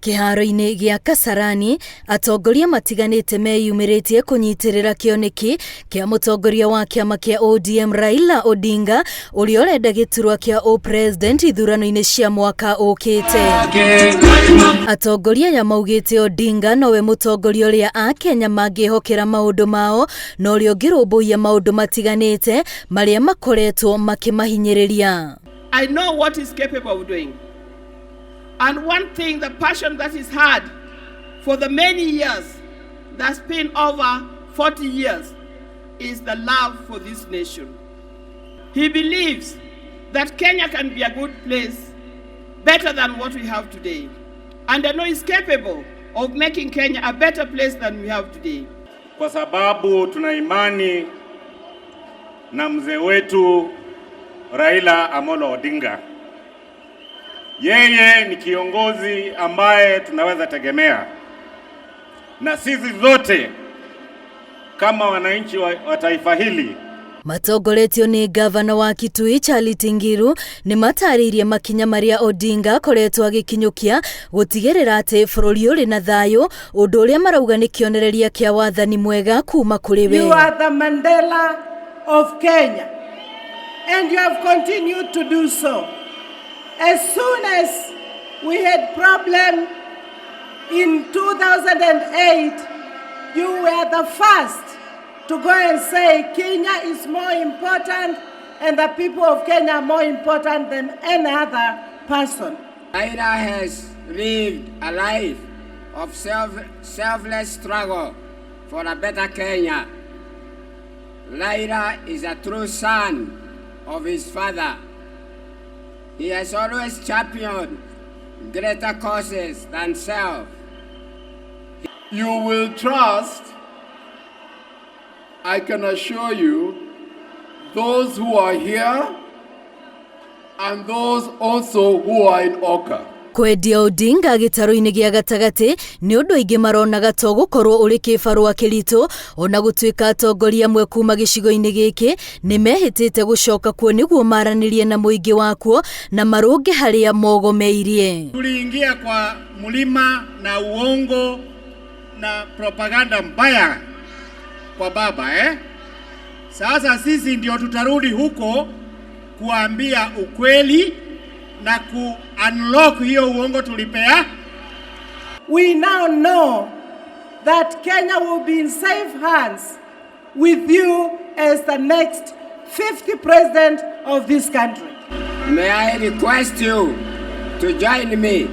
Kĩharo-inĩ gĩa Kasarani, atongoria matiganĩte meyumĩrĩtie kũnyitĩrĩra kĩoneki kĩa mũtongoria wa kĩama kĩa ODM Raila Odinga ũrĩa ũrenda gĩturwa kĩa ũpresident ithurano-inĩ cia mwaka ũkĩte. Atongoria aya maugĩte Odinga nowe mũtongoria ũrĩa Akenya mangĩhokera maũndũ mao na ũrĩa ũngĩrũmbũiya maũndũ matiganĩte marĩa makoretwo makĩmahinyĩrĩria. I know what he's capable of doing. And one thing, the passion that he's had for the many years, that's been over 40 years, is the love for this nation. He believes that Kenya can be a good place, better than what we have today. And I know he's capable of making Kenya a better place than we have today. Kwa sababu tuna imani na mzee wetu Raila Amolo Odinga. Yeye ni kiongozi ambaye tunaweza tegemea, na sisi zote kama wananchi wa taifa hili. Matongoretio nĩ ngavana wa Kitui Charity Ngilu nĩ matarĩirie makinya marĩa Odinga akoretwo agĩkinyũkia gũtigĩrĩra atĩ bũrũri ũrĩ na thayũ, ũndũ ũrĩa marauga nĩ kĩonereria kĩa wathani mwega kuma kũrĩ we. You are the Mandela of Kenya, and you have continued to do so. As soon as we had problem in 2008, you were the first to go and say Kenya is more important and the people of Kenya are more important than any other person. Raila has lived a life of selfless struggle for a better Kenya. Raila is a true son of his father. He has always championed greater causes than self. You will trust, I can assure you, those who are here and those also who are in Oka. Kwendia Odinga gĩtarũ-inĩ gĩa gatagatĩ nĩ ũndũ aingĩ maronaga to gũkorwo ũrĩ kĩbarũa kĩritũ, ona gũtuĩka atongoria amwe kuma gĩcigo-inĩ gĩkĩ nĩ mehĩtĩte gũcoka kuo nĩguo maranĩrie na mũingĩ wakuo na marũnge harĩa mogomeirie. Tuliingia kwa mlima na uongo na propaganda mbaya kwa baba, eh? Sasa sisi ndio tutarudi huko kuambia ukweli na ku unlock hiyo uongo tulipea. We now know that Kenya will be in safe hands with you as the next 50 president of this country. May I request you to join me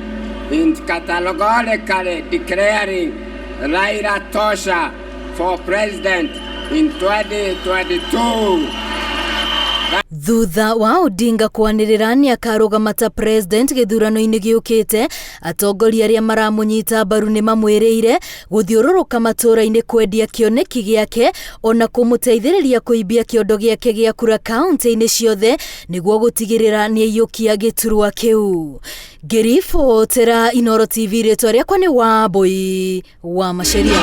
in categorically declaring Raila Tosha for president in 2022. Thutha wa Odinga kwanĩrĩra nĩ akarũgama ta president gĩthurano-inĩ gĩũkĩte, atongoria arĩa maramũnyita mbaru nĩ mamwĩrĩire gũthiũrũrũka matũũra-inĩ kwendia kĩoneki gĩake ona kũmũteithĩrĩria kũimbia kĩondo gĩake gĩa kura kaunti-inĩ ciothe nĩguo gũtigĩrĩra nĩ aiyũkia gĩturwa kĩu. Ngĩribotera Inooro TV, rĩtwa rĩakwa nĩ Wambui wa Maceria.